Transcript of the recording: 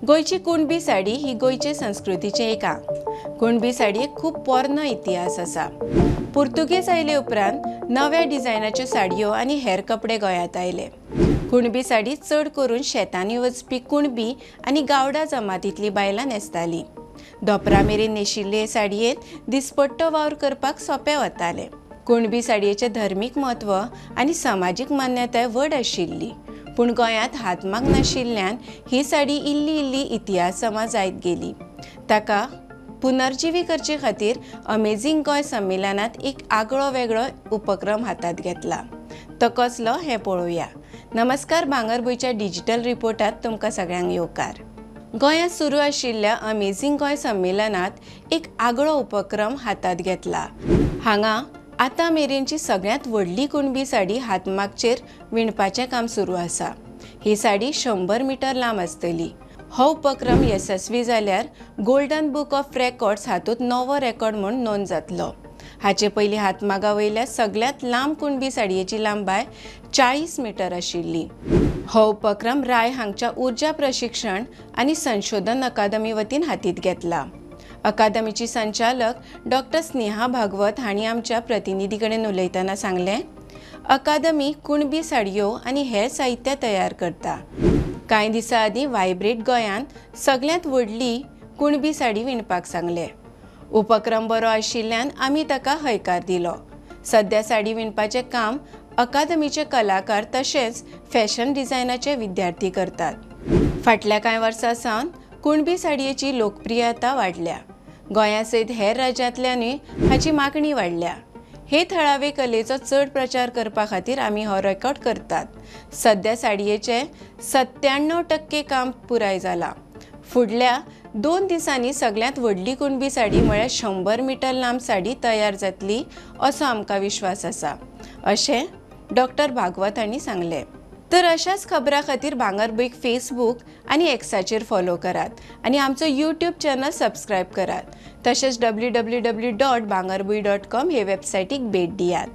गोंयची कुणबी साडी ही गोंयचे संस्कृतीचें एक आंग. कुणबी साडयेक खूब पोरनो इतिहास आसा. पुर्तुगेज आयले उपरांत नव्या डिझायनाच्यो साडयो आनी हेर कपडे गोंयांत आयले. कुणबी साडी चड करून शेतांनी वचपी कुणबी आनी गावडा जमातींतलीं बायलां न्हेसतालीं. धोंपरा मेरेन न्हेशिल्ले साडयेंत दिसपट्टो वावर करपाक सोंपें वतालें. कुणबी साडयेचें धर्मीक म्हत्व आनी समाजीक मान्यताय व्हड आशिल्ली, पूण गोंयांत हातमाग नाशिल्ल्यान ही साडी इल्ली इल्ली इतिहास जमा जायत गेली. ताका पुनर्जिवी करचे खातीर अमेझिंग गोंय संमेलनांत एक आगळो वेगळो उपक्रम हातांत घेतला. तो कसलो हें पळोवया. नमस्कार, भांगरभूंयच्या डिजिटल रिपोर्टांत तुमकां सगळ्यांक येवकार. गोंयांत सुरू आशिल्ल्या अमेझिंग गोंय संमेलनांत एक आगळो उपक्रम हातांत घेतला. हांगा आतां मेरेनची सगळ्यांत व्हडली कुणबी साडी हातमागचेर विणपाचें काम सुरू आसा. ही साडी 100 मिटर लांब आसतली. हो उपक्रम येसस्वी जाल्यार गोल्डन बूक ऑफ रेकॉर्ड्स हातूंत नवो रेकॉर्ड म्हूण नोंद जातलो. हाचे पयलीं हातमागा वयल्या सगळ्यांत लांब कुणबी साडयेची लांबाय 40 मिटर आशिल्ली. हो उपक्रम राय हांगच्या उर्जा प्रशिक्षण आनी संशोधन अकादमी वतीन हातींत घेतला. अकादमीची संचालक डॉक्टर स्नेहा भागवत हांणी आमच्या प्रतिनिधी कडेन उलयतना सांगलें, अकादमी कुणबी साडयो आनी हेर साहित्य तयार करता. कांय दिसां आदीं वायब्रेट गोंयांत सगळ्यांत व्हडली कुणबी साडी विणपाक सांगलें. उपक्रम बरो आशिल्ल्यान आमी ताका हयकार दिलो. सद्या साडी विणपाचें काम अकादमीचे कलाकार तशेंच फॅशन डिझायनाचे विद्यार्थी करतात. फाटल्या कांय वर्सां सावन कुणबी साडयेची लोकप्रियता वाडल्या. गोंया सयत हेर राज्यांतल्यानूय हाची मागणी वाडल्या. हे थळावे कलेचो चड प्रचार करपा खातीर आमी हो रेकॉर्ड करतात. सद्या साडयेचें 97% काम पुराय जालां. फुडल्या 2 दिसांनी सगळ्यांत व्हडली कुणबी साडी म्हळ्यार 100 मिटर लांब साडी तयार जातली असो आमकां विश्वास आसा, अशें डॉक्टर भागवत हांणी सांगलें. तर अशाच खबरां खातीर भांगरभूंयक फेसबूक आनी एक्साचेर फॉलो करात आनी आमचो यूट्यूब चॅनल सबस्क्रायब करात. तशेंच www.bhangarbhuin.com हे वेबसायटीक भेट दियात.